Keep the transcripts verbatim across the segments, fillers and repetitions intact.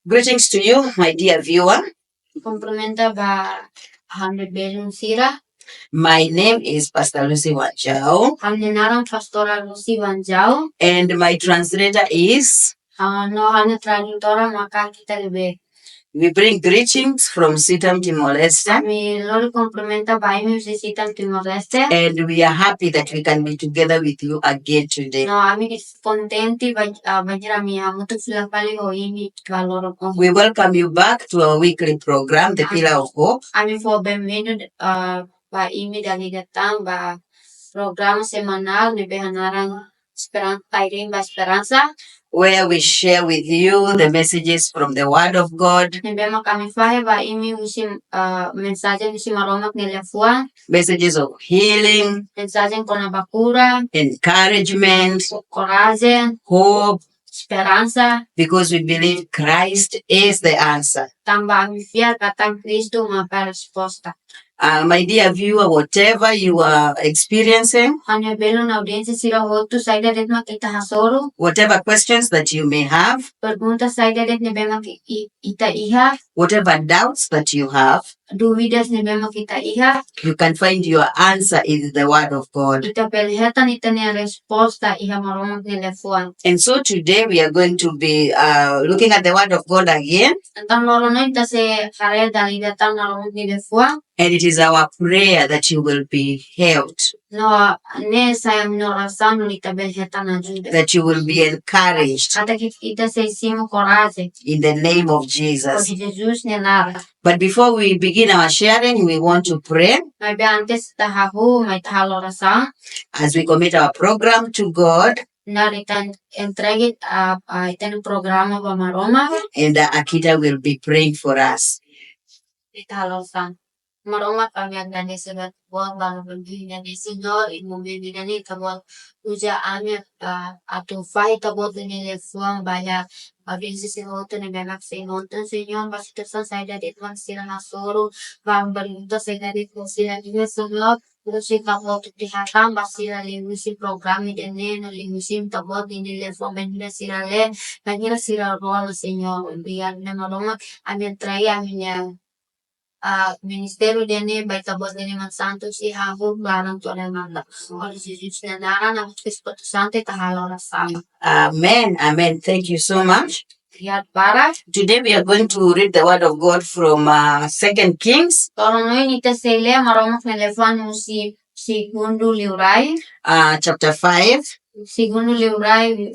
Greetings to you, my dear viewer. Kumprimenta ba ha'u-nia belun sira. My name is Pastor Lucy Wanjau. Ha'u-nia naran Pastora Lucy Wanjau. And my translator is? Ah, no ha'u-nia tradutora maka Kita Lebe. We bring greetings from Sitam, Timor-Leste. Ami lori kumprimenta ba imi husi Sitam, Timor-Leste. And we are happy that we can be together with you again today. No ami kontente ba, ah, bainhira ami hamutuk fila fali ho imi ba loron ohin. We welcome you back to our weekly program, The Pillar of Hope. Ami fó benvindu, ah, ba imi dala ida tan ba programa semanál ne'ebé hanaran Esperan-, Aireen ba Esperansa. Where we share with you the messages from the Word of God. Ne'ebé mak ami fahe ba imi husi, ah, mensajen husi Maromak nia liafuan. Messages of healing. Mensajen kona-ba kura. Encouragement. Korajen. Hope. Esperansa. Because we believe Christ is the answer. Tanba ami fiar katak Kristu maka resposta. Uh, my dear viewer, whatever you are experiencing, ha'u-nia belun audiénsia sira hotu, saida de'it mak ita hasoru, whatever questions that you may have, pergunta saida de'it ne'ebé mak i-, ita iha, whatever doubts that you have, dúvidas ne'ebé mak ita iha, you can find your answer in the Word of God. Ita bele hetan ita-nia resposta iha Maromak nia liafuan. And so today we are going to be, uh, looking at the Word of God again. Entaun loron ohin ita sei haree dala ida tan Maromak nia liafuan. And it is our prayer that you will be helped. No ne'e sai ami-nia orasaun nu'udar ita bele hetan ajuda. That you will be encouraged. Katak ita sei simu korajen. In the name of Jesus. Hodi Jesus nia naran. But before we begin our sharing, we want to pray. Maibé antes ita hahú, mai ita halo orasaun. As we commit our program to God. Nu'udar ita entrega, ah, ah, ita-nia programa ba Maromak. And, uh, Akita will be praying for us. Ita halo orasaun. Maromak, ami agradese ba Ita-Boot ba loron ohin, Señor, i momentu ida-ne'e Ita-Boot uza ami, ah, atu fahe Ita-Boot nia liafuan ba iha audiénsia sira hotu ne'ebé mak sei nonton, Señor, ba situasaun saida de'it mak sira hasoru, ba pergunta saida de'it mak sira iha, Señor, husu Ita-Boot atu hatán ba sira liuhusi programa ida-ne'e, no liuhusi Ita-Boot nia liafuan bainhira sira lee, bainhira sira rona, Señor. Obrigadu, Maromak, ami entrega ami-nia ah, ministériu ida-ne'e ba Ita-Boot nia liman santu, sei hahú klaran to'o remata. Hodi Jesus nia naran, no Espíritu Santu, ita halo orasaun. Amen, amen. Thank you so much. Obrigadu barak. Today we are going to read the word of God from, uh, Second Kings. Loron ohin ita sei lee Maromak nia liafuan husi Segundu Liurai. Uh, chapter five. Segundu Liurai,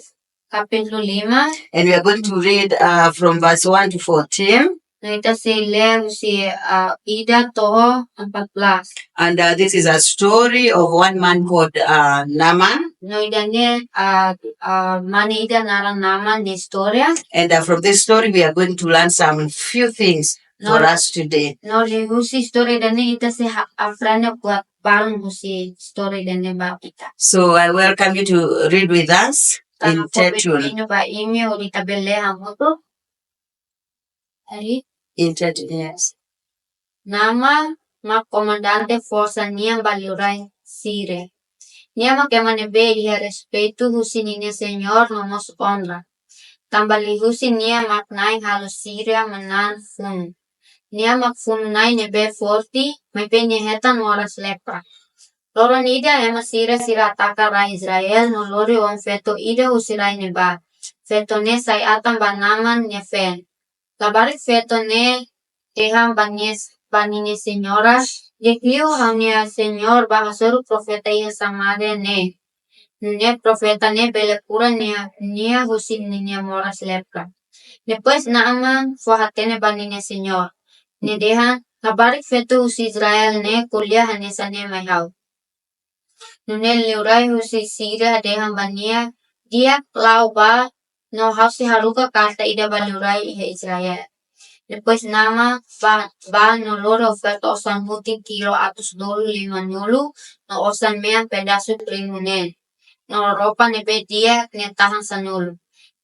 kapítulu lima. And we are going to read, uh, from verse one to fourteen. No ita sei lee husi, uh, ida to'o empat belas. And, uh, this is a story of one man called, uh, Naaman. No ida-ne'e, uh, uh, mane ida naran Naaman nia istória. And, uh, from this story, we are going to learn some few things for us today. No liuhusi istória ida-ne'e ita sei ha-, aprende buat balun husi istória ida-ne'e ba ita. So I welcome you to read with us in Tetun. Entaun, ha'u fó benvindu ba imi hodi ita bele lee hamutuk. Ari? In Tetun, yes. Naaman mak komandante forsa nian ba liurai Síria. Nia mak ema ne'ebé iha respeitu husi ninia señór no mós onra. Tanba liuhusi nia mak Na'i halo Síria manán funu. Nia mak funu-na'in ne'ebé forte, maibé nia hetan moras lepra. Loron ida ema Síria sira ataka rai Israel no lori oan-feto ida husi rai ne'ebá. Feto ne'e sai atan ba Naaman nia feen. Labarik feto ne'e dehan ba nia, ba ninia señora, "Liuliu ha'u-nia señór bá hasoru profeta iha Samária ne'e. Nune'e profeta ne'e bele kura nia, nia husi ninia moras lepra." Depois Naaman fó-hatene ba ninia señór. Nia dehan, "Labarik feto husi Israel ne'e ko'alia hanesan ne'e mai ha'u." Nune'e liurai husi Síria dehan ba nia, "Di'ak, la'o bá, no ha'u sei haruka karta ida ba liurai iha Israel." Depois Naaman bá, bá no lori oferta osan mutin kilo atus tolu limanulu, no osan mean pedasu trigu neen, no roupa ne'ebé di'ak nia tahan sanulu.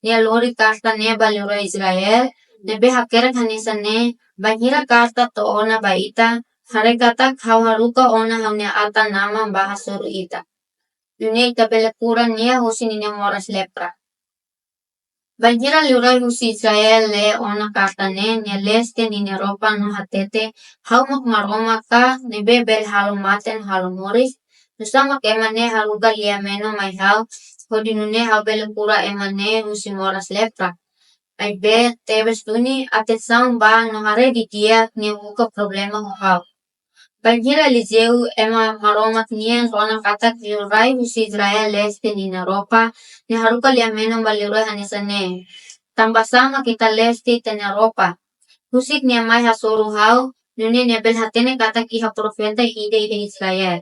Nia lori karta ne'e ba liurai Israel, ne'ebé hakerek hanesan ne'e, "Bainhira karta to'o ona ba ita, haree katak ha'u haruka ona ha'u-nia atan Naaman bá hasoru ita. Nune'e ita bele kura nia husi ninia moras lepra." Bainhira liurai husi Israel lee ona karta ne'e, nia leste ninia roupa no hatete: Ha'u mak Maromak ka, ne'ebé bele halo mate no halo moris? Nusá mak ema ne'e haruka lia-menon mai ha'u, hodi nune'e ha'u bele kura ema ne'e husi moras lepra? Maibé tebes duni, atensaun ba no haree didi'ak nia buka problema ho ha'u. Bainhira Eliseu, ema Maromak nian, rona katak liurai husi Israel leste ninia roupa, nia haruka lia-menon ba liurai hanesan ne'e: Tanbasá mak ita leste ita-nia roupa? Husik nia mai hasoru ha'u, nune'e nia bele hatene katak iha profeta ida iha Israel.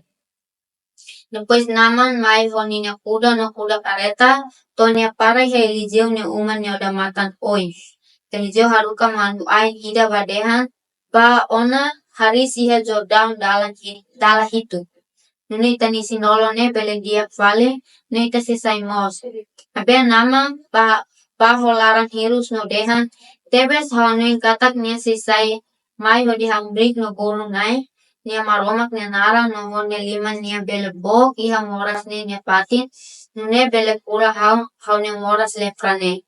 Depois Naaman mai ho ninia kuda no kuda karreta, to'o nia para iha Eliseu nia uma nia odamatan oin. Eliseu haruka manu-ain ida ba dehan: Bá ona, hariis iha Jordaun dala hi-, dala hitu. Nune'e ita-nia isin-lolon ne'e bele di'ak fali, no ita sei sai moos. Maibé Naaman bá, bá ho laran hirus no dehan: Tebes, ha'u hanoin katak nia sei sai mai hodi hamriik no bolu Na'i nia Maromak nia naran, no ho nia liman nia bele book iha moras ne'e nia fatin, nune'e bele kura ha'u, ha'u-nia moras lepra ne'e.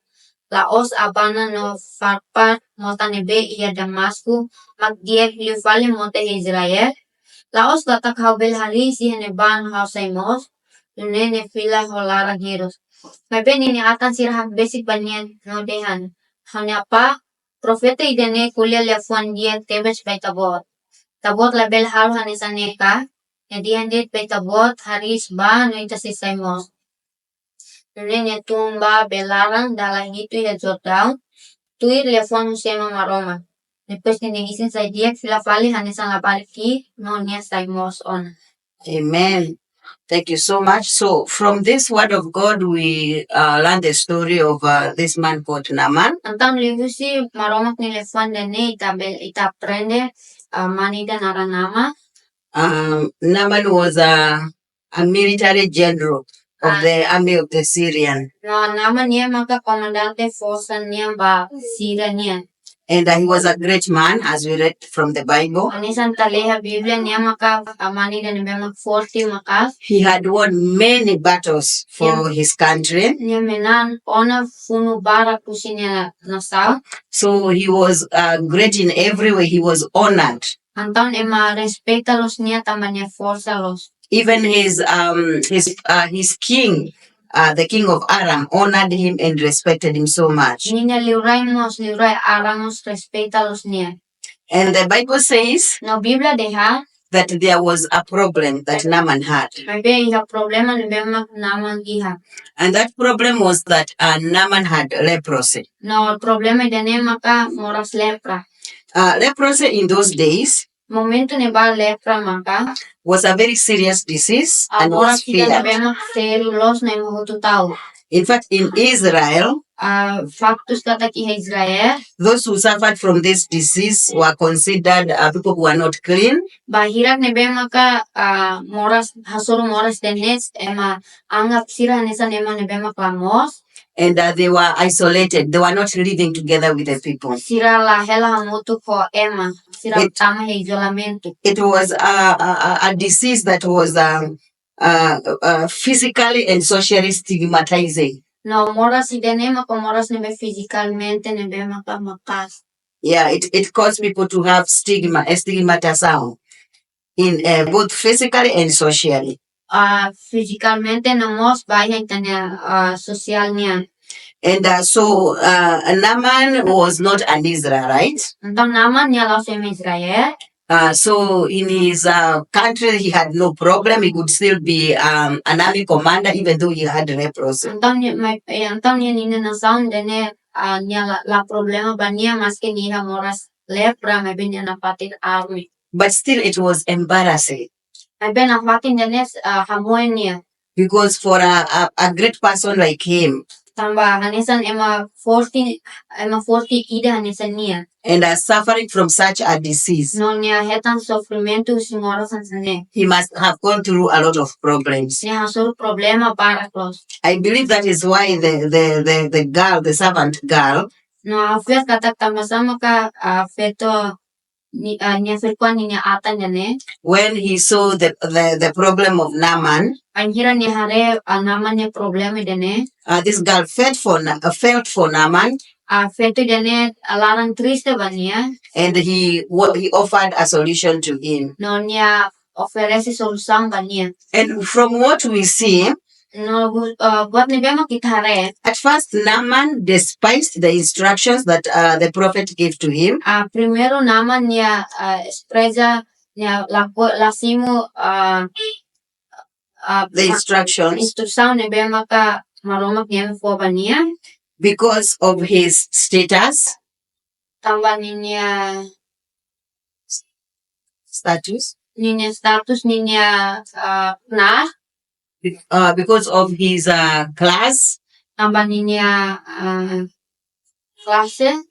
La'ós Abana no Farpar mota ne'ebé iha Damasku mak di'ak liu fali mota iha Israel? La'ós katak ha'u bele hariis iha ne'ebá no ha'u sai moos? Nune'e nia fila ho laran hirus. Maibé ninia atan sira hakbesik ba nia no dehan: Ha'u-nia apá, profeta ida-ne'e ko'alia liafuan di'ak tebes ba ita-boot. Ita-boot labele halo hanesan ne'e ka? Nia dehan de'it ba ita-boot hariis bá no ita sei sai moos. Nune'e nia tun bá bee laran dala hitu iha Jordaun, tuir liafuan husi ema Maromak. Depois ninia isin sai di'ak fila fali hanesan labarik ki'ik, no nia sai moos ona. Amen. Thank you so much. So, from this word of God, we, uh, learn the story of, uh, this man called Naaman. Entaun liuhusi Maromak nia liafuan ida-ne'e ita be-, ita aprende, uh, mane ida naran Naaman. Um, Naaman was a, a military general of Ah. the army of the Syrian. No, Naaman nian maka komandante forsa nian ba Síria nian. And, uh, he was a great man, as we read from the Bible. Hanesan ita lee iha Bíblia, nia maka, ah, mane ida ne'ebé mak forte maka'as. He had won many battles for Nia his country. Nia manán ona funu barak husi nia nasaun. So he was, uh, great in every way. He was honored. Entaun ema respeita loos nia tanba nia forsa loos. Even his, um, his, uh, his king, uh, the king of Aram, honored him and respected him so much. Ninia liurai mós, liurai Aram mós respeita loos nia. And the Bible says No Bíblia dehan that there was a problem that Naaman had. Maibé iha problema ne'ebé mak Naaman iha. And that problem was that, uh, Naaman had leprosy. No problema ida-ne'e maka moras lepra. Uh, leprosy in those days Momentu ne'ebá lepra maka was a very serious disease ah, and was moras ida feared. Ne'ebé mak sériu loos no ema hotu ta'uk. In fact, in Israel, Ah, faktus katak iha Israel, those who suffered from this disease were considered, uh, people who are not clean. Bainhira ne'ebé maka, ah, moras, hasoru moras ida-ne'e, ema anggap sira hanesan ema ne'ebé mak la moos. And, uh, they were isolated. They were not living together with the people. Sira la hela hamutuk ho ema. Sira It tama iha izolamentu. It was a, a, a, a disease that was, um, uh, uh, physically and socially stigmatizing. No moras ida-ne'e maka moras ne'ebé fizikalmente ne'ebé maka maka'as. Yeah, it, it caused people to have stigma, a stigmatization in, uh, both physically and socially. Ah, fizikalmente no mós ba iha ita-nia, ah, sosiál nian. And, uh, so, uh, Naaman was not an Israelite. Entaun Naaman nia la'ós ema Israel. Uh, so in his, uh, country, he had no problem. He could still be, um, an army commander, even though he had leprosy. Entaun nia, mai, eh, entaun nia, ninia nasaun ida-ne'e, ah, nia la, la problema ba nia maski nia iha moras lepra, maibé nia nafatin army. But still, it was embarrassing. Maibé nafatin ida-ne'e, ah, hamoe nia. Because for a, a, a great person like him, Tanba hanesan ema forte, ema forte ida hanesan nia. And are suffering from such a disease, No nia hetan sofrimentu husi moras hanesan ne'e. He must have gone through a lot of problems. Nia hasoru problema barak loos. I believe that is why the, the, the, the girl, the servant girl, No ha'u fiar katak tanbasá maka, ah, feto ni, ah, nia fekuan ninia atan ida-ne'e. When he saw the, the, the problem of Naaman, Bainhira nia haree, ah, Naaman nia problema ida-ne'e. Uh, this girl felt for, Na- uh, felt for Naaman, Ah, feto ida-ne'e, ah, laran triste ba nia. And he wa- he offered a solution to him. No nia oferese solusaun ba nia. And from what we see, No bu- ah, buat ne'ebé mak ita haree. At first, Naaman despised the instructions that uh, the prophet gave to him. Ah, primeiru Naaman nia, ah, despreza, nia la ko- la simu, ah, ah, The instructions instrusaun ne'ebé maka Maromak nia fó ba nia. Because of his status, Tanba ninia, status, ninia status, ninia, ah, knaar. Uh, because of his uh, class. Tanba ninia, ah, klase.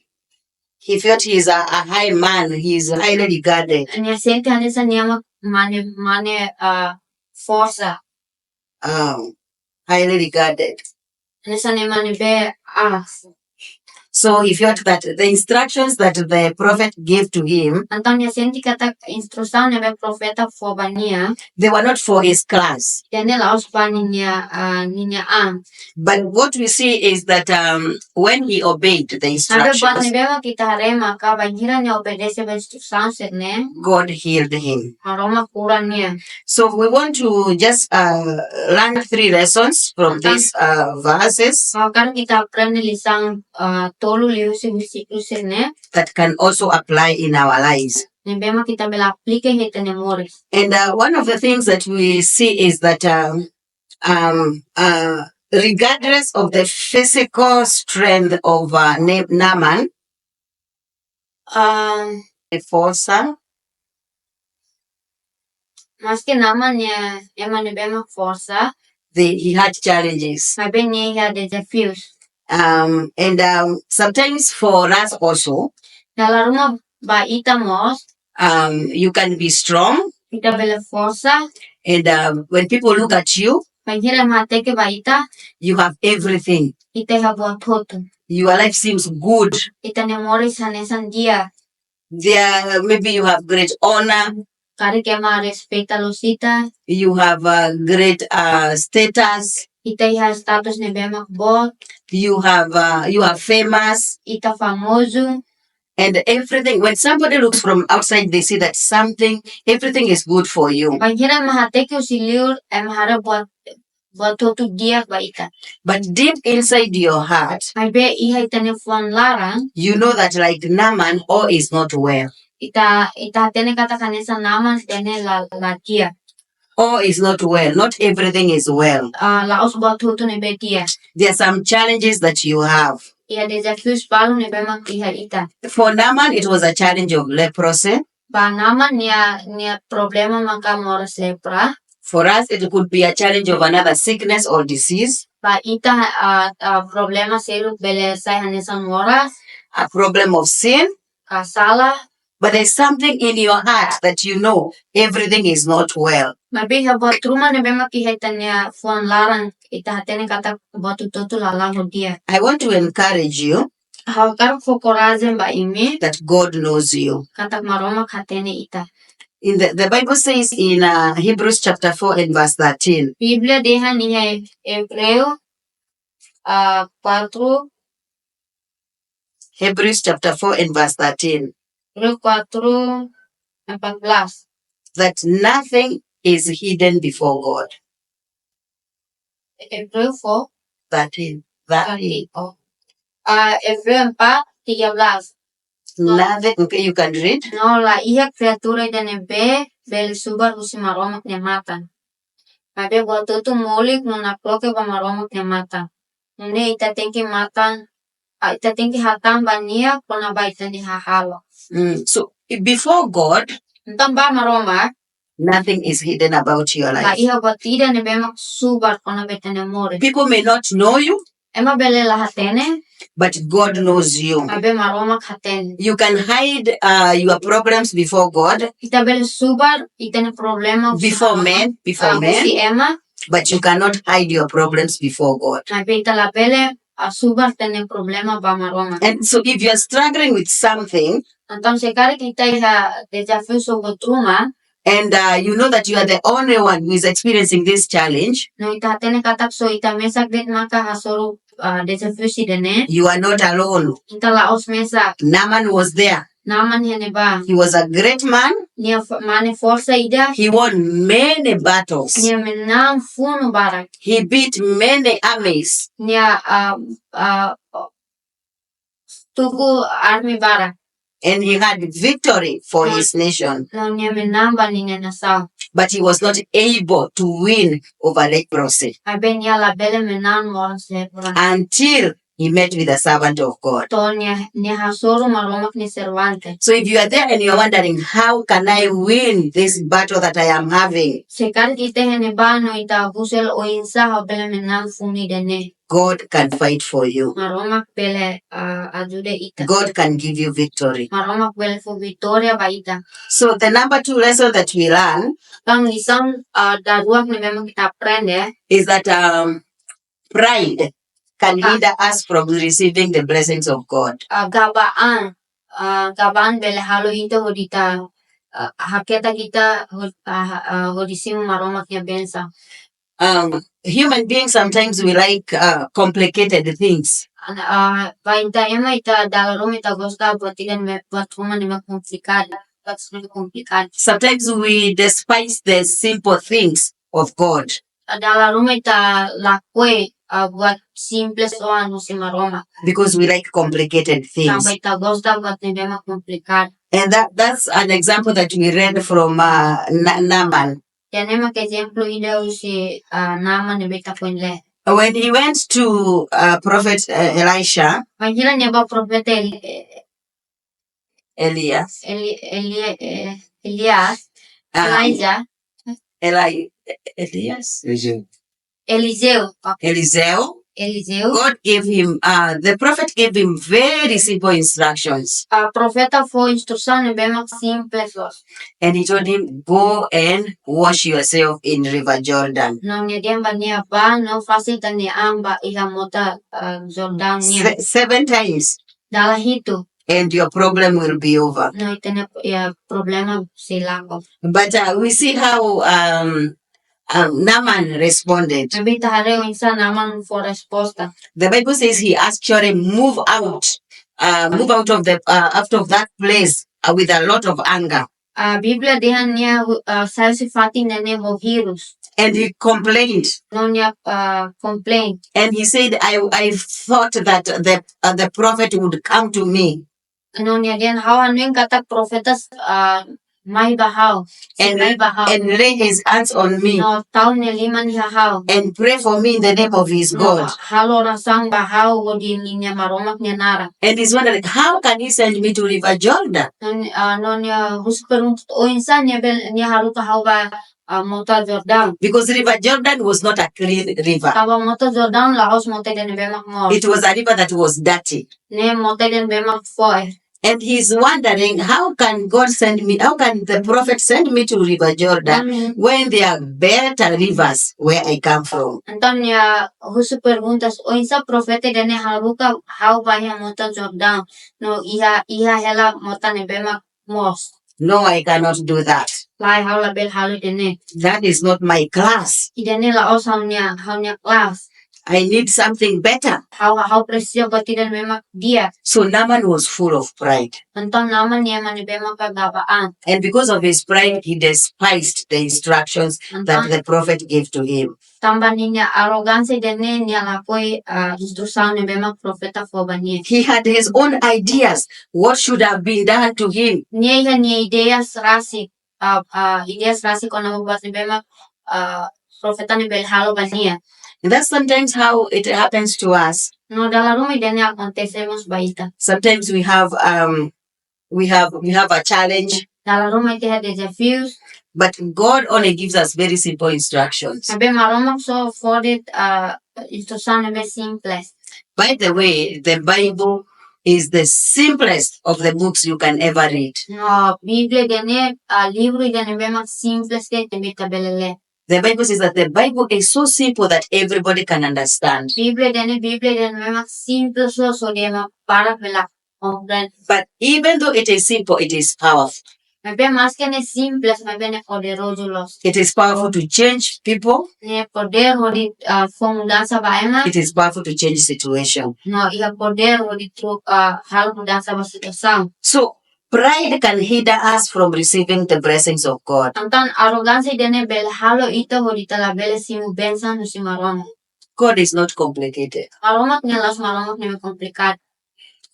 He felt he is a, a high man, he is highly regarded. Nia sente hanesan nia mak mane, mane, ah, forsa. Um, highly regarded. Hanesan ema ne'ebé, ah. So he felt that the instructions that the prophet gave to him, Entaun nia sente katak instrusaun ne'ebé profeta fó ba nia, they were not for his class. Ida-ne'e la'ós ba ninia, ah, ninia an. But what we see is that um, when he obeyed the Maibé buat instructions, ne'ebé mak ita haree maka bainhira nia obedese ba instrusaun sira-ne'e, God healed him. Maromak kura nia. So we want to just uh, learn three lessons from these uh, verses Ha'u hakarak ita aprende lisaun, ah, tolu liuhusi versíkulu sira-ne'e. That can also apply in our lives. Ne'ebé mak ita bele aplika iha ita-nia moris. And uh, one of the things that we see is that um, um, uh, regardless of the physical strength of uh, Na- Naaman, Ah, the forsa, maski Naaman ne'e ema ne'ebé mak forsa, the, he had challenges. Maibé nia iha dezafius. Um, and um, sometimes for us also, Dala ruma ba ita mós, um, you can be strong, ita bele forsa. And um, when people look at you, Bainhira ema hateke ba ita, you have everything. Ita iha buat hotu. Your life seems good. Ita-nia moris hanesan di'ak. There, maybe you have great honor. Karik ema respeita loos ita. You have a great uh, status. Ita iha status ne'ebé mak boot. You have uh, you are famous. Ita famozu. And everything, when somebody looks from outside, they see that something, everything is good for you. Bainhira ema hateke husi liur, ema haree buat, buat hotu di'ak ba ita. But deep inside your heart, Maibé iha ita-nia fuan laran, you know that like Naaman, all is not well. Ita, ita hatene katak hanesan Naaman ida-ne'e la, la di'ak. All is not well. Not everything is well. Ah, la'ós buat hotu ne'ebé di'ak. There are some challenges that you have. Iha dezafius balu ne'ebé mak iha ita. For Naaman, it was a challenge of leprosy. Ba Naaman nia, nia problema maka moras lepra. For us, it could be a challenge of another sickness or disease, Ba ita, ah, ah, problema seluk bele sai hanesan moras, a problem of sin. Ka sala. But there's something in your heart that you know everything is not well. Maibé iha buat ruma ne'ebé mak iha ita-nia fuan laran, ita hatene katak buat hotu-hotu la la'o di'ak. I want to encourage you Ha'u hakarak fó korajen ba imi, that God knows you. Katak Maromak hatene ita. In the, the Bible says in uh, Hebrews chapter four and verse thirteen. Bíblia dehan iha Ebreu, ah, quatro, Hebrews chapter four and verse thirteen. Ebreu quatro, empat belas. That nothing is hidden before God. Ebreu four, Thirteen. Thirteen. Oh. Ah, Ebreu empat, tiga belas. Nothing. Okay, you can read. No la iha kriatura ida ne'ebé bele subar husi Maromak nia matan. Maibé buat hotu molik no nakloke ba Maromak nia matan. Nune'e ita tenke matan, ah, ita tenke hatán ba nia kona-ba ita-nia hahalok. Mm. So i- before God, Entaun ba Maromak, nothing is hidden about your la life. Iha buat ida ne'ebé mak subar kona-ba ita-nia moris. People may not know you, Ema bele la hatene, but God knows you. Maibé Maromak hatene. You can hide uh, your problems before God, Ita bele subar ita-nia problema before men, before ah, men, husi ema, but you cannot hide your problems before God. Maibé ita la bele, ah, subar ita-nia problema ba Maromak. And so if you're struggling with something, Entaun, se karik ita iha dezafiu sira boot ruma, and uh, you know that you are the only one who is experiencing this challenge, no ita hatene katak só ita mesak de'it maka hasoru, ah, dezafiu sira-ne'e, you are not alone. Ita la'ós mesak. Naaman was there. Naaman iha ne'ebá. He was a great man. Nia fo-, mane forsa ida. He won many battles. Nia menang funu barak. He beat many armies. Nia, ah, ah, tuku army barak. And he had victory for, no, his nation. No nia menang ba ninia nasaun. But he was not able to win over leprosy. Maibé nia labele menang moras lepra. Until he met with the servant of God. To'o nia, nia hasoru Maromak nia servante. So if you are there and you are wondering, "How can I win this battle that I am having?" Se karik ita iha ne'ebá no ita husu hela oinsá ha'u bele menang funu ida-ne'e. God can fight for you. Maromak bele, ah, ajuda ita. God can give you victory. Maromak bele fó vitória ba ita. So the number two lesson that we learn, entaun lisaun, ah, daruak ne'ebé mak ita aprende, is that, um, pride can, ah, hinder us from receiving the blessings of God. Ah, gaba-an, ah, gaba-an bele halo ita hodi ita, ah, haketak ita ho-, ah, ah, hodi simu Maromak nia bensaun. Um, human beings, sometimes we like, uh, complicated things. An-, ah, ba ita ema, ita dala ruma ita gosta buat ida ne'ebé, buat ruma ne'ebé komplikadu, buat ruma komplikadu. Sometimes we despise the simple things of God. Dala ruma ita lakohi, ah, buat simples oan husi Maromak. Because we like complicated things. Tanba ita gosta buat ne'ebé mak komplikadu. And that, that's an example that we read from, uh, Na-, Naaman. Ida-ne'e mak ezemplu ida husi, ah, Naaman ne'ebé ita foin lee. When he went to, uh, prophet, uh, Elisha, bainhira nia bá profeta Eli-, eh, Elias. Eli-, Eli-, eh, Elias, um, Elijah. Eli-, Elias? Eliseu. Eliseu, ok. Eliseu. Eliseu. God gave him, uh, the prophet gave him very simple instructions. Ah, profeta fó instrusaun ne'ebé mak simples loos. And he told him, "Go and wash yourself in River Jordan." No nia dehan ba nia, "Bá no fase ita-nia an ba iha mota, ah, Jordaun nian." Se-, seven times. Dala hitu. And your problem will be over. No ita-nia, ya, problema sei lakon. But, uh, we see how, um, um, Naaman responded. Maibé ita haree oinsá Naaman fó resposta. The Bible says he actually move out, uh, move out of the, uh, out of that place, uh, with a lot of anger. Ah, Bíblia dehan nia, ah, sai husi fatin ne'e ho hirus. And he complained. No nia, ah, complain. And he said, "I, I thought that the, uh, the prophet would come to me." No nia dehan, "Ha'u hanoin katak profeta, ah, mai ba ha'u. Sei, and, mai ba ha'u. And lay his hands on me. No tau nia liman iha ha'u. And pray for me in the name of his, no, God. Halo orasaun ba ha'u hodi ninia Maromak nia naran." And he's wondering, "How can he send me to River Jordan?" No, ah, no nia husu pergunta, "Oinsá nia bel-, nia haruka ha'u ba, ah, mota Jordaun?" Because River Jordan was not a clean river. Tanba mota Jordaun la'ós mota ida ne'ebé mak moos. It was a river that was dirty. Ne'e mota ida ne'ebé mak fo'er. And he's wondering, "How can God send me, how can the prophet send me to River Jordan, mm, when there are better rivers where I come from?" Entaun nia husu perguntas, "Oinsá profeta ida-ne'e haruka ha'u ba iha mota Jordaun, no iha, iha hela mota ne'ebé mak moos?" "No, I cannot do that. Lae, ha'u labele halo ida-ne'e. That is not my class. Ida-ne'e la'ós ha'u-nia, ha'u-nia kelas. I need something better." Ha'u, ha'u presiza buat ida ne'ebé mak di'ak. So Naaman was full of pride. Entaun Naaman nia ema ne'ebé maka gaba-an. And because of his pride, he despised the instructions that, entaun, the prophet gave to him. Tanba ninia arogánsia ida-ne'e nia lakohi, ah, instrusaun ne'ebé mak profeta fó ba nia. He had his own ideas, what should have been done to him. Nia iha nia ideias rasik, ah, ah, ideias rasik kona-ba buat ne'ebé mak, ah, profeta ne'e bele halo ba nia. And that's sometimes how it happens to us. No dala ruma ida-ne'e akontese mós ba ita. Sometimes we have, um, we have, we have a challenge. Dala ruma ita iha dezafius. But God only gives us very simple instructions. Maibé Maromak só fó de'it, ah, instrusaun ne'ebé simples. By the way, the Bible is the simplest of the books you can ever read. No, Bíblia ida-ne'e, ah, livru ida ne'ebé mak simples de'it ne'ebé ita bele lee. The Bible says that the Bible is so simple that everybody can understand. Bíblia ida-ne'e, Bíblia ida ne'ebé mak simples loos, hodi ema barak bele Komprende. But even though it is simple, it is powerful. Maibé maski ne'e simples, maibé ne'e poderozu loos. It is powerful to change people. Ne'e podér hodi, ah, fó mudansa ba ema. It is powerful to change situation. No iha podér hodi tro-, ah, halo mudansa ba situasaun. So pride can hinder us from receiving the blessings of God. Entaun arrogância ida-ne'e bele halo ita hodi ita labele simu bensaun husi Maromak. God is not complicated. Maromak ne'e la'ós Maromak ne'ebé komplikadu.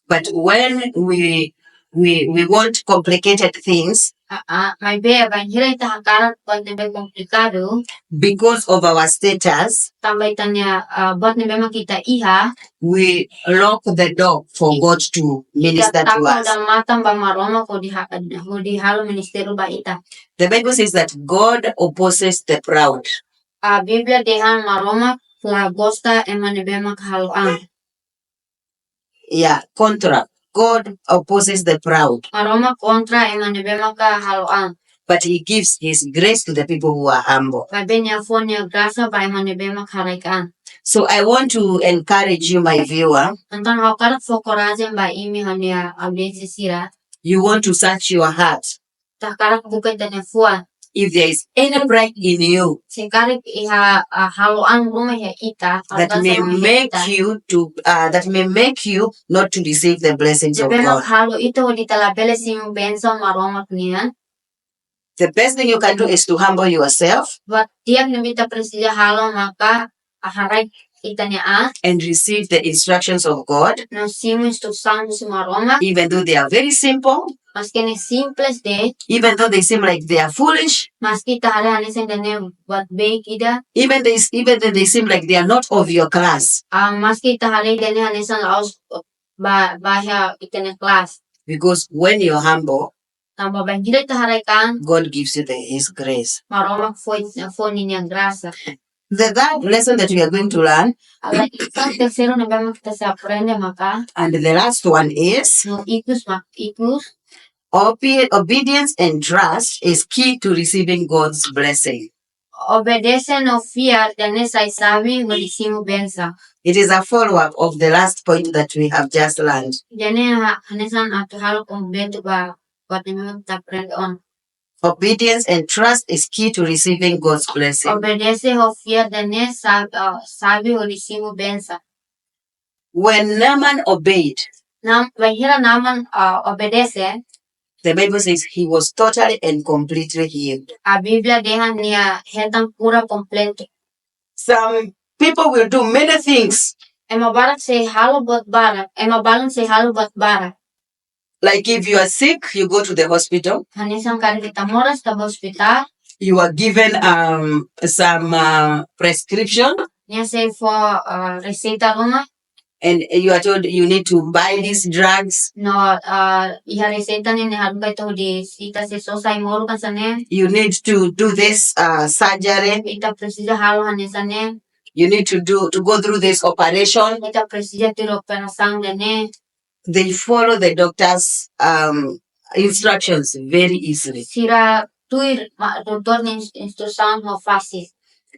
But when we we we want complicated things, Ah, ah, maibé bainhira ita hakarak buat ne'ebé komplikadu, because of our status, tanba ita-nia, ah, buat ne'ebé mak ita iha, we lock the door for God to ita minister to taka us. Ita matan ba Maromak hodi ha-, hodi halo ministériu ba ita. The Bible says that God opposes the proud. Ah, Bíblia dehan Maromak la gosta ema ne'ebé mak halo an. Yeah, kontra. God opposes the proud, Maromak kontra ema ne'ebé mak halo an. But he gives his grace to the people who are humble. Maibé nia fó nia grasa ba ema ne'ebé mak haraik an. So I want to encourage you, my viewer. Entaun ha'u hakarak fó korajen ba imi ha'u-nia audiénsia sira. You want to search your heart. Ita hakarak buka ita-nia fuan. If there is any pride in you Se karik iha, ah, halo an ruma iha ita, that arrogância may ruma iha make ita. you to uh, that may make you not to receive the blessings of Ne'ebé mak God. halo ita hodi ita labele simu bensaun Maromak nian. The best thing you can do is to humble yourself Buat di'ak ne'ebé ita presiza halo maka haraik ita-nia an and receive the instructions of God, no simu instrusaun husi Maromak. Even though they are very simple, Maski ne'e simples de'it, even though they seem like they are foolish, maski ita haree hanesan ida-ne'e buat beik ida, even they even though they seem like they are not of your class, ah, maski ita haree ida-ne'e hanesan la'ós ba, ba iha ita-nia kelas. Because when you're humble, Tanba bainhira ita haraik an, God gives you the, His grace. Maromak fó, fó ninia grasa. The third lesson that we are going to learn, Agora, ita terseiru ne'ebé mak ita sei aprende maka, and the last one is, no ikus mak ikus, obe- obedience and trust is key to receiving God's blessing. Obedese no fiar ida-ne'e sai xave hodi simu bensaun. It is a follow-up of the last point that we have just learned. Ida-ne'e ha-, hanesan atu halo kompletu ba buat ne'ebé mak ita aprende ona. Obedience and trust is key to receiving God's blessing. Obedese ho fiar ida-ne'e sa-, ah, xave hodi simu bensaun. When Naaman obeyed, Nam-, bainhira Naaman, ah, obedese, the Bible says he was totally and completely healed. Bíblia dehan nia hetan kura kompletu. Some people will do many things. Ema barak sei halo buat barak, ema balun sei halo buat barak. Like if you are sick, you go to the hospital. Hanesan karik ita moras, ita bá ospitál. You are given um, some uh, prescription. Nia sei fó, ah, reseita ruma. And you are told you need to buy these drugs. No, ah, iha reseita ne'e nia haruka ita hodi, ita sei sosa ai-moruk hanesan ne'e. You need to do this uh, surgery. Ita presiza halo hanesan ne'e. You need to do to go through this operation. Ita presiza tuir operasaun ida-ne'e. They follow the doctor's um, instructions very easily. Sira tuir ma-, doutór nia ins-, instrusaun ho fasil.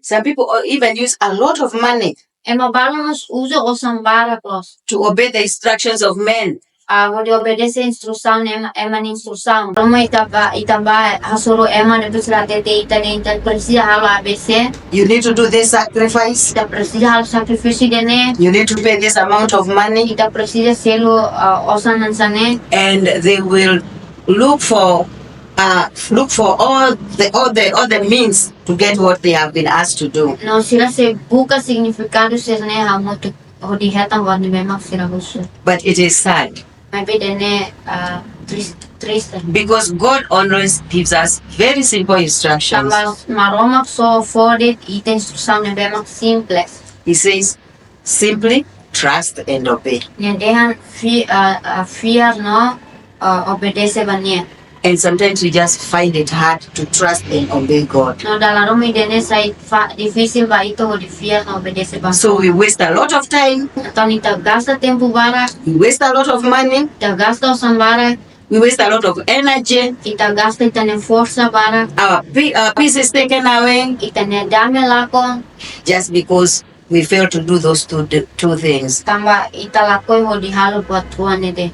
Some people uh, even use a lot of money Ema balun mós uza osan barak loos. To obey the instructions of men. Ah, hodi obedese instrusaun ema, ema nia instrusaun. Ruma ita bá, ita bá hasoru ema ne'ebé sira hatete ita dehan ita presiza halo A B C. You need to do this sacrifice. Ita presiza halo sakrifísiu ida-ne'e. You need to pay this amount of money. Ita presiza selu, ah, osan hanesan ne'e. And they will look for uh, look for all the all the all the means to get what they have been asked to do. No sira sei buka signifikadu sira-ne'e hamutuk hodi hetan buat ne'ebé mak sira husu. But it is sad. Maibé ida-ne'e, ah, tris-, triste. Because God always gives us very simple instructions. Tanba Maromak só fó de'it ita instrusaun ne'ebé mak simples. He says, simply trust and obey. Nia dehan fi-, ah, ah, fiar no, ah, obedese ba nia. And sometimes we just find it hard to trust and obey God. No dala ruma ida-ne'e sai fa-, difisil ba ita hodi fiar no obedese ba. So we waste a lot of time. Entaun ita gasta tempu barak. We waste a lot of money. Ita gasta osan barak. We waste a lot of energy. Ita gasta ita-nia forsa barak. Our, pe- our peace is taken away Ita-nia dame lakon. Just because we fail to do those two, two things. Tanba ita lakohi hodi halo buat rua ne'e de'it.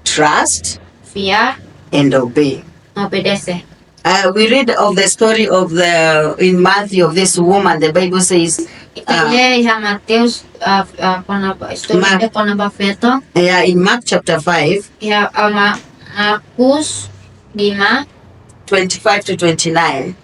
Trust fiar, and obey. no obedese. Uh, we read of the story of the in Matthew of this woman. The Bible says, Ita lee iha Mateus, ah, ah, kona-ba istória Ma- ida kona-ba feto. Yeah, in Mark chapter five, Iha, ah, Ma-, Markus lima, twenty-five to twenty-nine.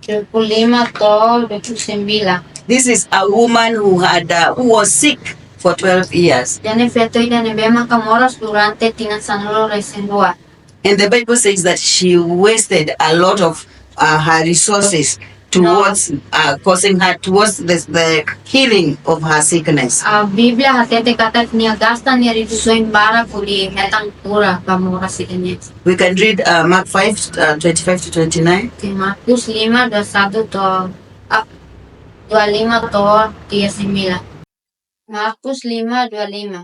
dua puluh lima to'o dua puluh sembilan. This is a woman who had uh, who was sick for twelve years. Ida-ne'e feto ida ne'ebé maka moras durante tinan sanulu-resin-rua. And the Bible says that she wasted a lot of uh, her resources towards uh, causing her towards the, the healing of her sickness. Ah, Bíblia hatete katak nia gasta nia rikusoin barak hodi hetan kura ba moras ida-ne'e. We can read uh, Mark five, uh, twenty-five to twenty-nine. Di Markus lima dua satu to'o, ah, dua lima to'o tiga sembilan. Markus lima dua lima.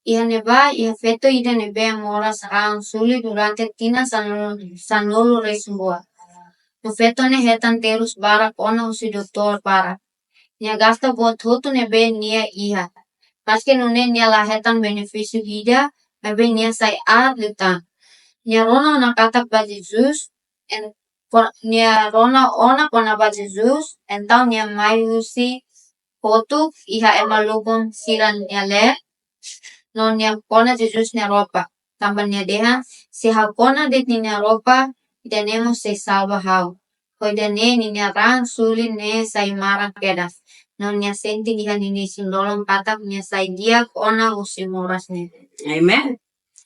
Iha ne'ebá, iha feto ida ne'ebé moras raan suli durante tinan sanulu, sanulu-resin-rua. No feto ne'e hetan terus barak ona husi doutór barak. Nia gasta buat hotu ne'ebé nia iha. Maske nune'e nia la hetan benefísiu ida, maibé nia sai aat liután. Nia rona ona katak ba Jesus, en-, ko-, nia rona ona kona-ba Jesus, entaun nia mai husi kotuk iha ema lubun sira nia leet, no nia kona Jesus nia roupa. Tanba nia dehan, se ha'u kona de'it ninia roupa, ida-ne'e mós sei salva ha'u. Ho ida-ne'e ninia raan suli ne'e sai maran kedas. No nia sente iha ninia isin-lolon katak nia sai di'ak ona husi moras ne'e. Amen.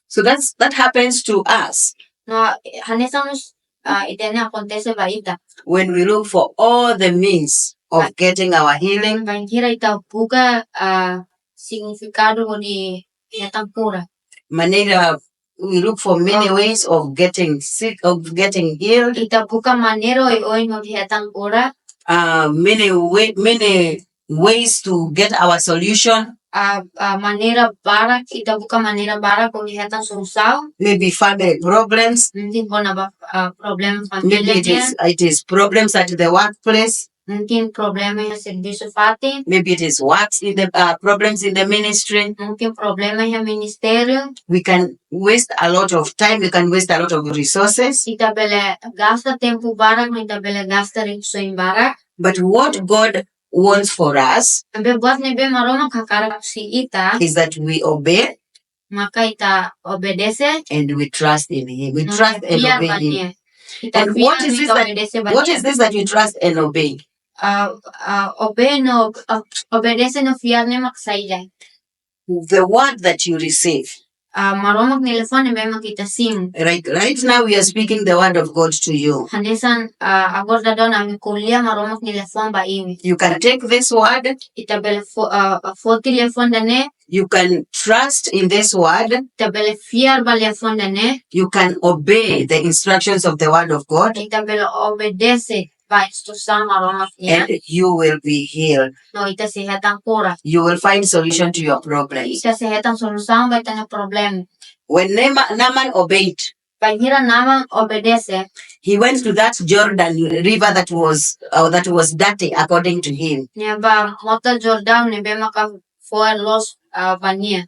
So that's that happens to us No, hanesan mós, ah, ida-ne'e akontese ba ita. When we look for all the means of getting our healing. Bainhira ita buka, ah, signifikadu hodi hetan kura. Maneira, we look for many ways of getting sick, of getting healed. Ita buka maneira oioin hodi hetan kura. Uh, many way, many ways to get our solution. Ah, ah, maneira barak, ita buka maneira barak hodi hetan solusaun. Maybe family problems. Mungkin kona-ba, ah, problema Maybe família it nian. Is it is problems at the workplace. Mungkin problema iha servisu fatin. Maybe it is works in the uh, problems in the ministry. Mungkin problema iha ministériu. We can waste a lot of time. We can waste a lot of resources. Ita bele gasta tempu barak, ita bele gasta rikusoin barak. But what God wants for us Maibé buat ne'ebé Maromak hakarak husi ita, is that we obey maka ita obedese, and we trust in Him. We no trust and fiar obey ba Him. Nia. Ita And fiar what is no this ita that obedese ba what Nia. Is this that we trust and obey? Ah, ah, obey no, ah, obedese no fiar ne'e mak saida. The word that you receive. Ah, Maromak nia liafuan ne'ebé mak ita simu. Right, right now we are speaking the word of God to you. Hanesan, ah, agora daudaun ami ko'alia Maromak nia liafuan ba imi. You can take this word. Ita bele fo-, ah, foti liafuan ida-ne'e. You can trust in this word. Ita bele fiar ba liafuan ida-ne'e. You can obey the instructions of the word of God. Ita bele obedese ba instrusaun Maromak nian. And you will be healed. No ita sei hetan kura. You will find solution to your problems. Ita sei hetan solusaun ba ita-nia problema. When Nama- Naaman obeyed, Bainhira Naaman obedese, he went to that Jordan river that was uh, that was dirty according to him. Nia ba mota Jordaun ne'ebé maka fo'er loos, ah, ba nia.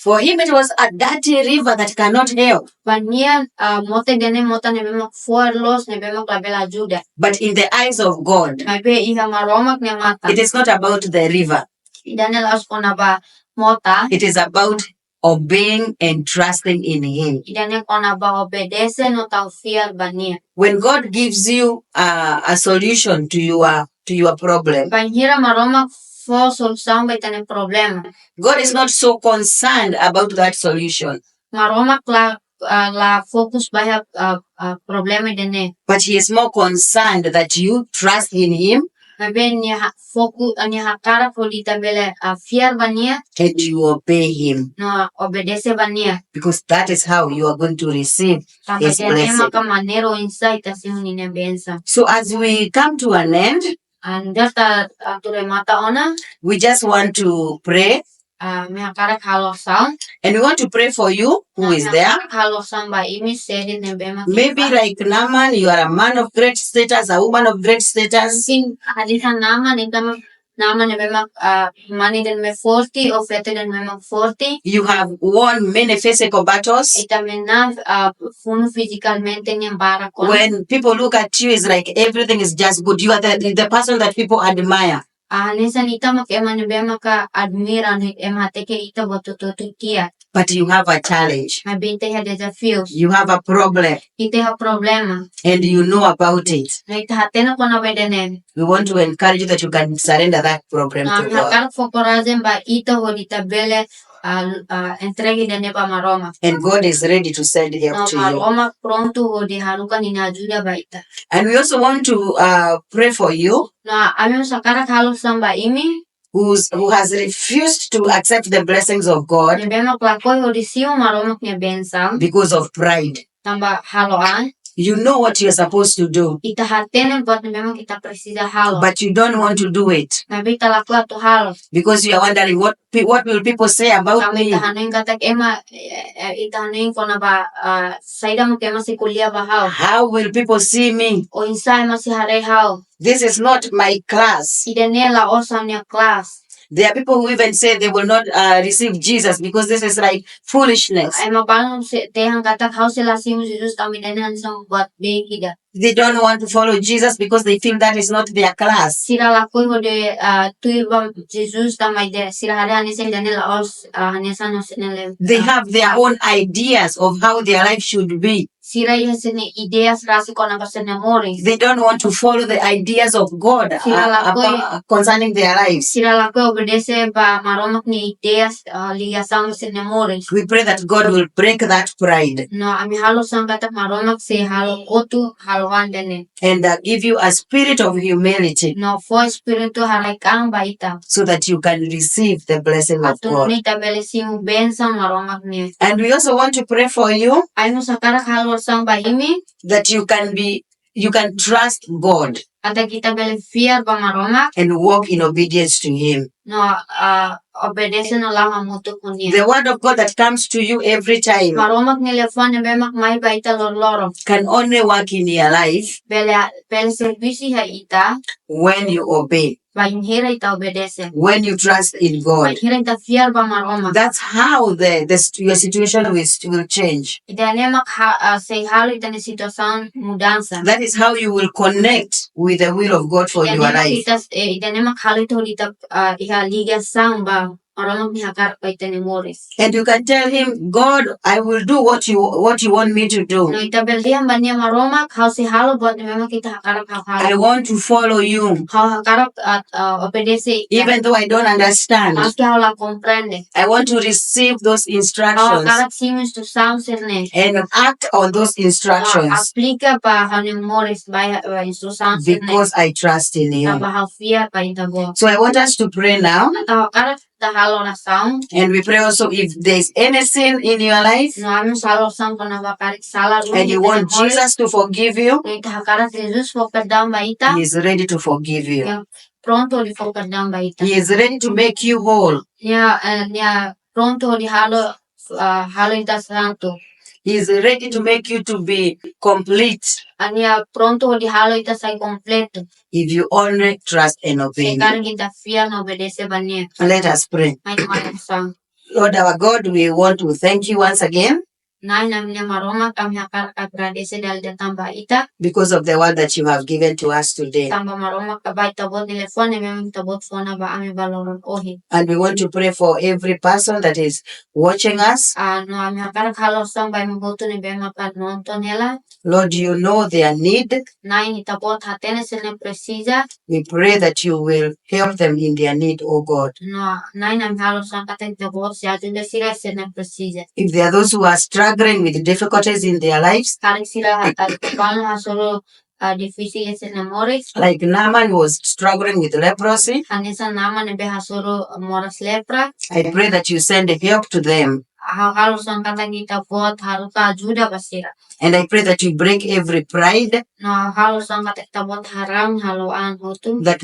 For him, it was a dirty river that cannot help. Ba nia, ah, mota ida-ne'e mota ne'ebé mak fo'er loos, ne'ebé mak labele ajuda. But in the eyes of God, Maibé iha Maromak nia matan, it is not about the river. Ida-ne'e la'ós kona-ba mota. It is about obeying and trusting in Him. Ida-ne'e kona-ba obedese no tau fiar ba Nia. When God gives you uh, a solution to your to your problem, Bainhira Maromak fó solusaun ba ita-nia problema, God is not so concerned about that solution. Maromak la, ah, la fokus ba iha, ah, ah, problema ida-ne'e. But He is more concerned that you trust in Him. Maibé Nia ha-, fokus, ah, Nia hakarak hodi ita bele, ah, fiar ba Nia. And you obey Him. No obedese ba Nia. Because that is how you are going to receive Tanba His ida-ne'e blessing. Maka maneira oinsá ita simu Ninia bensaun. So as we come to an end, Entaun ita atu remata ona. We just want to pray. Ah, ami hakarak halo orasaun. And we want to pray for you who is there. Halo orasaun ba imi sé de'it ne'ebé mak Maybe like Naaman, you are a man of great status, a woman of great status. Mungkin hanesan Naaman, ita mak Naaman ne'ebé mak, ah, mane ida ne'ebé forte, ou feto ida ne'ebé mak forte. You have won many physical battles. Ita manán, ah, funu fizikamente nian barak ona. When people look at you, it's like everything is just good. You are the, the person that people admire. Ah, hanesan ita mak ema ne'ebé maka admira, ne'e ema hateke ita buat hotu-hotu di'ak. But you have a challenge. Maibé ita iha dezafiu. You have a problem. Ita iha problema. And you know about it. No ita hatene kona-ba ida-ne'e. We want to encourage you that you can surrender that problem No, to God. hakarak fó korajen ba ita hodi ita bele, ah, ah, entrega ida-ne'e ba Maromak. And God is ready to send No, help to you. Maromak prontu hodi haruka ninia ajuda ba ita. And we also want to uh, pray for you No, ami mós hakarak halo orasaun ba imi. who's, who has refused to accept the blessings of God Ne'ebé mak lakohi hodi simu Maromak nia bensaun. Because of pride. Tanba halo an. You know what you're supposed to do, Ita hatene buat ne'ebé mak ita presiza halo. But you don't want to do it Maibé ita lakohi atu halo. Because you are wondering what pe- what will people say about Tanba ita me. hanoin katak ema, eh, eh, ita hanoin kona-ba, ah, saida mak ema sei ko'alia ba ha'u. How will people see me? Oinsá ema sei haree ha'u. This is not my class. Ida-ne'e la'ós ha'u-nia kelas. There are people who even say they will not uh, receive Jesus because this is like foolishness. Ema balu sei dehan katak ha'u sei la simu Jesus tanba ida-ne'e hanesan buat beik ida. They don't want to follow Jesus because they feel that is not their class. Sira lakohi hodi, ah, tuir ba Jesus tanba ida sira haree hanesan ida-ne'e la'ós, ah, hanesan no sene le. They have their own ideas of how their life should be. Sira iha sira-nia ideia rasik kona-ba sira-nia moris. They don't want to follow the ideas of God uh, Sira lakohi- about, concerning their lives. Sira lakohi obedese ba Maromak nia ideia, ah, ligasaun ba sira-nia moris. We pray that God will break that pride No, ami halo orasaun katak Maromak sei halo kotu halo an ida-ne'e. And uh, give you a spirit of humility No, fó espíritu haraik-an ba ita. So that you can receive the blessing of Atu God. nune'e ita bele simu bensaun Maromak nian. And we also want to pray for you Ami mós hakarak halo orasaun ba imi. That you can be, you can trust God Katak ita bele fiar ba Maromak. And walk in obedience to Him. No, ah, obedese no la'o hamutuk ho nia. The word of God that comes to you every time Maromak nia liafuan ne'ebé mak mai ba ita loroloron. Can only work in your life Bele, bele servisu iha ita. When you obey. Bainhira ita obedese. When you trust in God. Bainhira ita fiar ba Maromak. That's how the, the st- your situation will, will change. Ida-ne'e mak ha, ah, sei halo ita-nia situasaun mudansa. That is how you will connect with the will of God for Ida-ne'e your mak life. Ita, eh, ida-ne'e mak halo ita hodi ita, ah, iha ligasaun ba Maromak nia hakarak ba ita-nia moris. And you can tell Him, God, I will do what you what you want me to No do. ita bele dehan ba nia, Maromak, ha'u sei halo buat ne'ebé mak ita hakarak ha'u halo. I want to follow you, Ha'u hakarak, ah, ah, obedese ita. Even though I don't understand. Maski ha'u la komprende. I want to receive those Ha'u instructions hakarak simu instrusaun sira-ne'e. And act on those Ha'u instructions aplika ba ha'u-nia moris ba, eh, instrusaun sira-ne'e. Because I trust in you. Tanba ha'u fiar ba Ita-Boot. So I want us to pray now. Entaun ha'u hakarak ita halo orasaun. And we pray also if there's any sin in your life No ami mós halo orasaun kona-ba karik sala duni and you iha ita-nia want moris. Jesus to forgive you, No ita hakarak Jesus fó perdaun ba ita. He is ready to forgive you. Nia prontu hodi fó perdaun ba ita. He is ready to make you whole. Nia, eh, nia prontu hodi halo, ah, halo ita santu. He is ready to make you to be complete. Ah, nia prontu hodi halo ita sai kompletu. If you only trust and Se obey. karik ita fiar no obedese ba nia. Let us pray. Mai ita halo orasaun. Lord our God, we want to thank you once again Na'i, ami-nia Maromak, ami hakarak agradese dala ida tan ba ita. Because of the word that you have given to us today. Tanba Maromak, ba Ita-Boot nia liafuan ne'ebé Ita-Boot fó ona ba ami ba loron ohin. And we want to pray for every person that is watching us. Ah, no ami hakarak halo orasaun ba ema hotu ne'ebé maka nonton hela. Lord, you know their need. Na'i, Ita-Boot hatene sira-nia presiza. We pray that you will help them in their need, oh God. No, Na'i, ami halo orasaun katak Ita-Boot sei ajuda sira iha sira-nia presiza. If there are those who are struggling with difficulties in their lives, Karik sira, ah, balu hasoru, ah, difisil iha sira-nia moris. Like Naaman was struggling with leprosy, Hanesan Naaman ne'ebé hasoru moras lepra. I pray that you send help to them. Ha'u halo orasaun katak Ita-Boot haruka ajuda ba sira. And I pray that you break every pride No ha'u halo orasaun katak Ita-Boot harang halo an hotu. that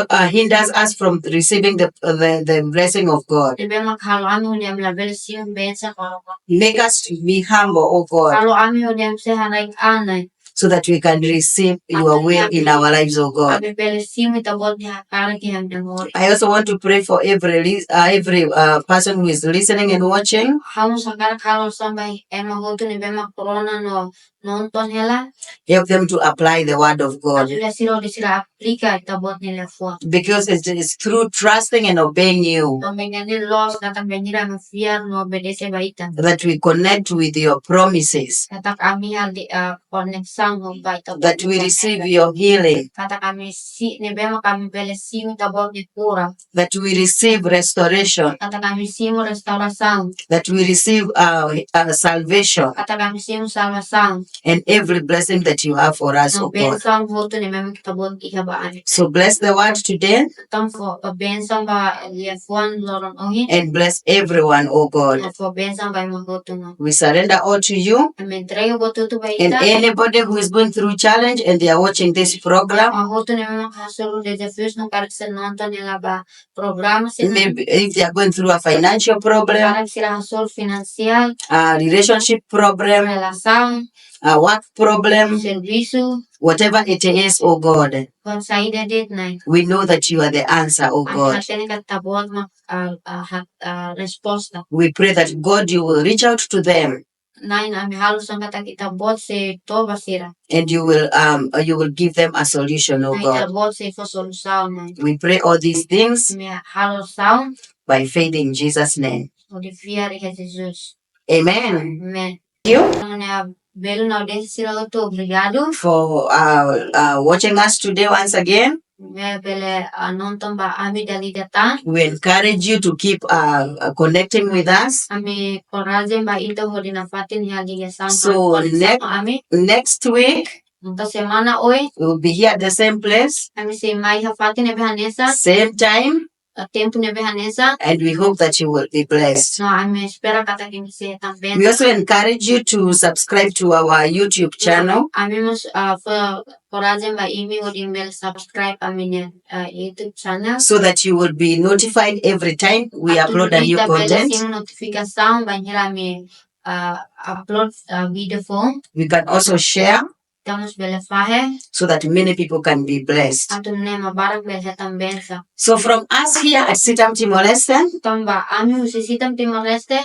uh, hinders us from receiving the, the, the blessing of God. Ne'ebé mak halo ami hodi ami labele simu bensaun Maromak. Make us to be humble, oh God, Halo ami hodi ami sai haraik-an, Na'i. so that we can receive your will in our lives, oh God. Ami bele simu Ita-Boot nia hakarak iha ami-nia moris. I also want to pray for every li-, uh, every uh, person who is listening and watching. Ha'u mós hakarak halo orasaun ba ema hotu ne'ebé mak rona no nonton hela. Help them to apply the word of God. Ajuda sira hodi sira aplika Ita-Boot nia liafuan. Because it is through trusting and obeying you Tanba ne'e loos katak bainhira ami fiar no obedese ba Ita, that we connect with your promises, katak ami iha, ah, koneksaun ho ba Ita-Boot, that we receive your healing, katak ami si-, ne'ebé mak ami bele simu Ita-Boot nia kura, that we receive restoration, katak ami simu restaurasaun, that we receive uh, uh, salvation, katak ami simu salvasaun, and every blessing that you have for us, no, oh God, bensaun hotu ne'ebé mak Ita-Boot iha ba ami. So bless the word today. Entaun fó, uh, bensaun ba liafuan loron ohin. And bless everyone, oh God. No fó bensaun ba ema hotu ona. We surrender all to you. Ami entrega buat hotu ba Ita. And anybody who is going through challenge and they are watching this program, ema hotu ne'ebé mak hasoru dezafiu no karik sira nonton hela ba programa sira-ne'e, maybe if they are going through a financial problem, karik sira hasoru finansiál, a relationship problem, relasaun, a work problem, servisu, whatever it is, oh God, buat saida de'it ne'e, we know that you are the answer, oh God. Ami hatene katak Ita-Boot mak, ah, ah, hat-, ah, resposta. We pray that God, you will reach out to them. Na'i, ami halo orasaun katak Ita-Boot sei to'o ba sira. And you will, um, uh, you will give them a solution, oh God. Na'i, Ita-Boot sei fó solusaun, Na'i. We pray all these things, ami halo orasaun, by faith in Jesus' name. Hodi fiar iha Jesus. Amen. Amen. You? Ami-nia belun audiénsia sira hotu, obrigadu for, uh, uh, watching us today once again. Ne'ebé bele, ah, nonton ba ami dala ida tan. We encourage you to keep, uh, uh, connecting with us. Ami enkoraja ba ita hodi nafatin iha ligasaun, so, koneksaun next, ami. Next week, entaun semana oin, we'll be here at the same place, ami sei mai iha fatin ne'ebé hanesan, same time, ah, tempu ne'ebé hanesan. And we hope that you will be blessed. No, ami espera katak imi sei hetan bensaun. We also encourage you to subscribe to our YouTube channel. Ami mós, ah, fó korajen ba imi hodi bele subscribe ami-nia, ah, YouTube channel, so that you will be notified every time we upload a new content. Atu nune'e ita bele simu notifikasaun bainhira ami, ah, upload, ah, vídeo foun. We can also share, ita mós bele fahe, so that many people can be blessed. Atu nune'e ema barak bele hetan bensaun. So from us here at Sitam Timor-Leste, tanba ami husi Sitam Timor-Leste,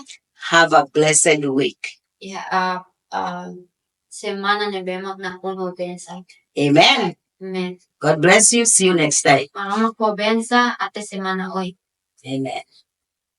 have a blessed week. Ya, ah, ah, semana ne'ebé mak nakonu ho bensaun. Amen. Amen. God bless you. See you next time. Maromak fó bensaun, até semana oin. Amen.